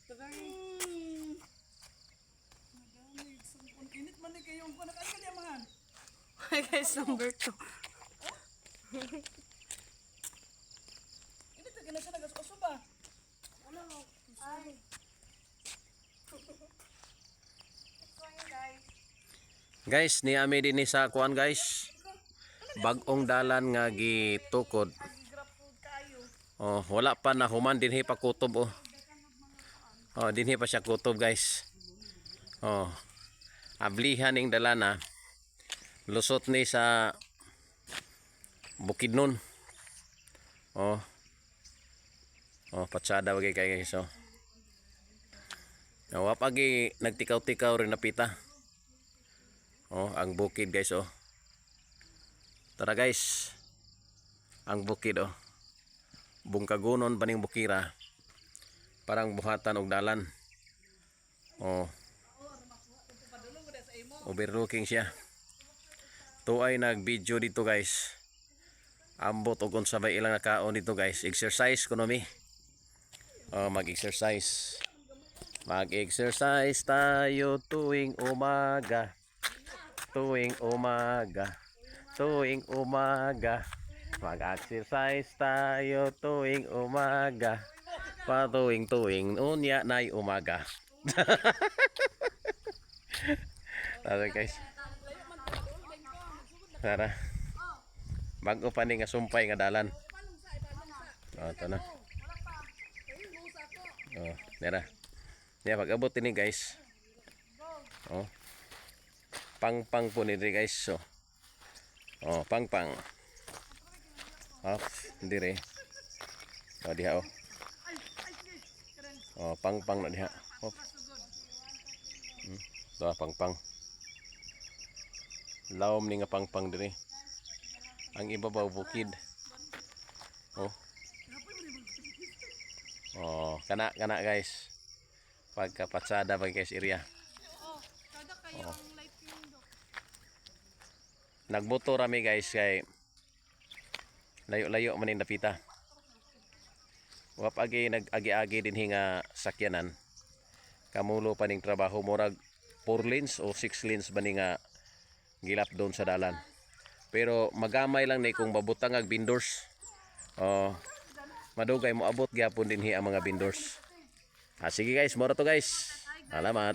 Init man ni kayong kuan ka di amahan. Hi guys, number 2. Init ka na siya nagaso ba? Ay. Guys, ni ami dinhi sa kuan, guys. Bag-ong dalan nga gitukod. Oh, wala pa na human, dinhi pa kutob oh. Oh, dinhi pa siya kutob, guys. Oh. Ablihan ning dalan. Lusot ni sa Bukidnon. Oh. Oh, patsada wagi kay, guys, oh. Oh, wa pagi nagtikaw-tikaw rin napita. Oh, ang bukid, guys, oh. Tara, guys. Ang bukid oh. Bungkagunon baning bukira. Parang buhatan og dalan. Oh. Overlooking siya. Tuay nag-video dito, guys. Ambot og unsa bay ilang nakaon dito, guys. Exercise kuno mi. Oh, mag-exercise. Mag-exercise tayo tuwing umaga. Tuwing umaga. Tuwing umaga. Mag-exercise tayo tuwing umaga. Patuwing tuwing unya na'y umaga. Tara, guys. Tara. Bago pa ni nga sumpay nga dalan. Oh, ito na. Oh, nera. Niya pag abot ini, guys. Oh. Pangpang po ni diri, guys. So. Oh, pangpang. Oh, dire. Oh, diha oh. Oh, pangpang na diha. Oh. Ito, pangpang. Lawom ni nga pangpang dire. Ang ibabaw bukid. Oh. Oh, kana kana, guys. Pagkapatsada ba, guys, area. Kada kayo ang light window. Nagmotor rami, guys, kay layo-layo man ning dapita. Wa pa agi nag-agi-agi dinhi nga sakyanan. Kamulo pa ning trabaho, murag 4 lanes o 6 lanes ba ni nga gilap doon sa dalan. Pero magamay lang ni kung babutang ag vendors. Oh, madugay mo abot gyapon dinhi ang mga vendors. Ah, sige guys, mora to, guys. Salamat.